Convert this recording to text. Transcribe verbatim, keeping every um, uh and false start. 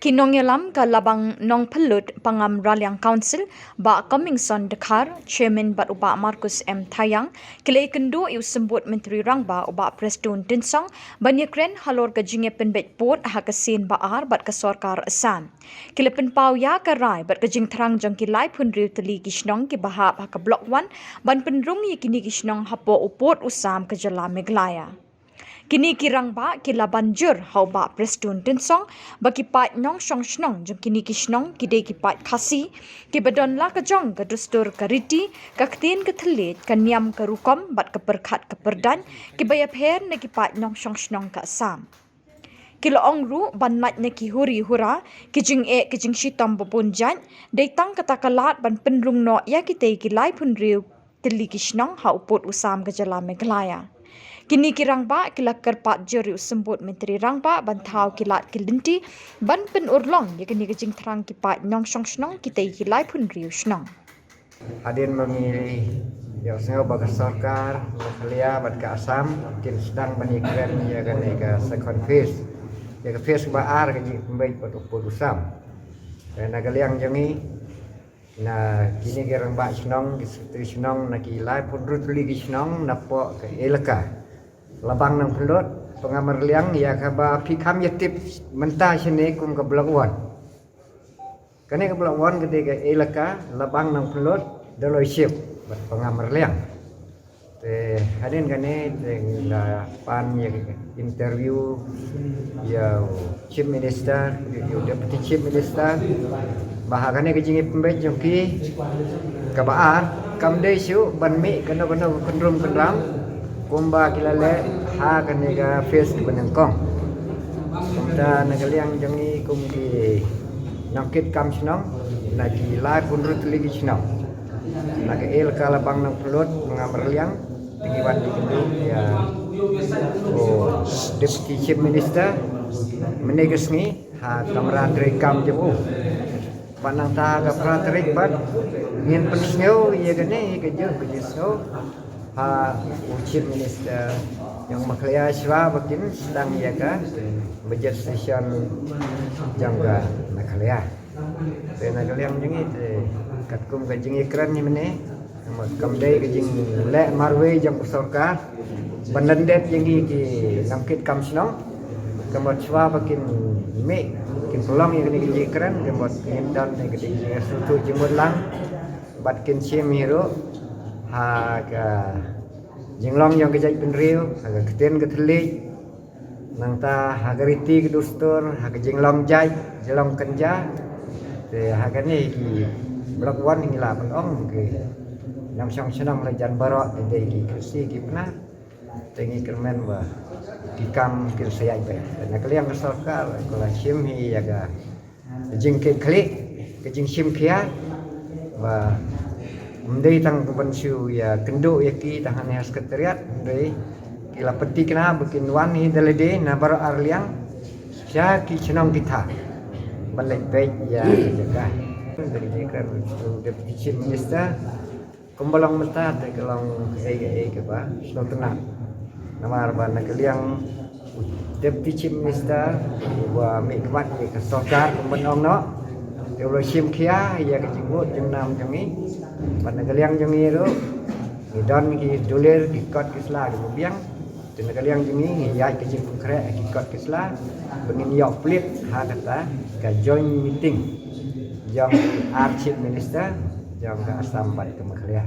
Ki nongïalam ka Labang Nongpynlut Pangam Raliang Council, Bah Comingson Dkhar, Chairman bad u Bah Marcus M Thayang, ki la ïakynduh ïa u Symbud Myntri Rangbah u Bah Prestone Tynsong ban ïakren halor ka jingïapynbeit pud ha ka sien ba ar bad ka sorkar Assam. Ki la pynpaw ïa ka rai bad ka jingthrang jong ki laiphew hynriew tylli ki shnong kiba hap ha ka Block One ban pynrung ïa kine ki shnong hapoh u pud u sam ka jylla Meghalaya. Kine ki rangbah ki la ban jur ha u Bah Prestone Tynsong ba ki paid nongshong shnong jong kine ki shnong ki dei ki paid Khasi, kiba don la ka jong ka dustur ka riti, ka ktien ka thylliej, ka niam ka rukom bad ka pyrkhat ka pyrdaiñ, kiba ïapher na ki paid nongshong shnong ka Assam. Ki la ong ruh ban lait na ki huri hura, ki jingeh ki jingshitom ba bun jait, dei tang kata ka lad ban pynrung noh ïa kitei ki laiphew hynriew tylli ki shnong ha u pud u sam ka jylla Meghalaya. Kine ki rangbah ki la kyrpad jur ïa u Symbud Myntri Rangbah ban thaw ki lad ki lynti ban pynurlong ïa kine ki jingthrang ki paid nongshong shnong kitei ki laiphew hynriew shnong. Hadien ba ngi ïohsngew ba ka sorkar Meghalaya bad ka Assam kin sdang ban ïakren ïa kane ka second phase, ïa ka phase ba ar ka jingpynbeit pud u pud u sam. Te na ka liang jong ngi, na kine ki rangbah shnong, ki secretary shnong, na ki laiphew hynriew tylli ki shnong napoh ka elaka Labang Nongpynlut Pangam Raliang, ïa kaba phi kham ïatip mynta shane kum ka Block One. Kane ka Block One ka dei ka elaka Labang Nongpynlut, Dolloi Ship bad Pangam Raliang. Te hadien kane te ngi la pan ïa ka interview ïa u Chief Minister, ïa u Deputy Chief Minister, ba ha kane ka jingïapynbeit jong ki kaba ar kam dei shuh ban mih kano kano ka kynrum kynram kumba ki la leh ha kane ka phase kaba nyngkong. Kumta na ka liang jong ngi kum ki nongkit kam shnong na ki laiphew hynriew tylli ki shnong, na ka elaka Labang Nongpynlut Pangam Raliang, te ngi wan ïakynduh ïa u Deputy Chief Minister mynne ka sngi ha kamra treikam jong u. Bad nangta ha ka pra tarik pat ngin pynsngew ïa kane, ïa ka jingpynsngew ha u Chief Minister jong Meghalaya shuwa ba kin sdang ïa ka budget session jong ka Meghalaya. Te na ka liang jong ngi te katkum ka jingïakren mynne, namar kam dei ka jingleh marwei jong ka sorkar ban lyndet ïa ngi ki nongkit kam shnong. Ka mut shuwa ba kin mih, kin pynlong ïa kane ka jingïakren, ka mut ngin don ïa ka jingïasngewthuh jingmut lang bad kin shim hi ruh ha ka jinglong jong ka jaitbynriew, ha ka ktien ka thylliej, nangta ha ka riti ka dustur, ha ka jinglong jait jinglong kynja. Te ha kane ki Block One ngi la pynong ki nongshong shnong la jan baroh ki dei ki Khasi ki Pnar. Te ngi kyrmen ba ki kam kin sa ïaid beit. Te na ka liang ka sorkar ka la shim hi ïa ka jingkitkhlieh, ka jingshim khia ba ym dei tang ban shu ïakynduh ïa ki tang hangne ha Secretariat, hynrei ki la pynthikna ba kin wan hi da lade na baroh ar liang sha ki shnong ki thaw ban leit peit ïa ka jaka. Ka dei ka Deputy Chief Minister, kumba long mynta te ka long kaei kaei kaba sngewtynnat. Namar ba na ka liang u Deputy Chief Minister uba mih khmat ïa ka sorkar kumba ong noh, te u la shim khia ïa ka jingmut jingnam jong ngi. Bad na ka liang jong ngi ruh ngi don ki dulir, ki kot ki sla kiba biang. Te na ka liang jong ngi ngi ïaid ka jingpynkhreh ha ki kot ki sla ba ngin ïoh plie ha kata ka joint meeting jong ki ar Chief Minister jong ka Assam bad ka Meghalaya.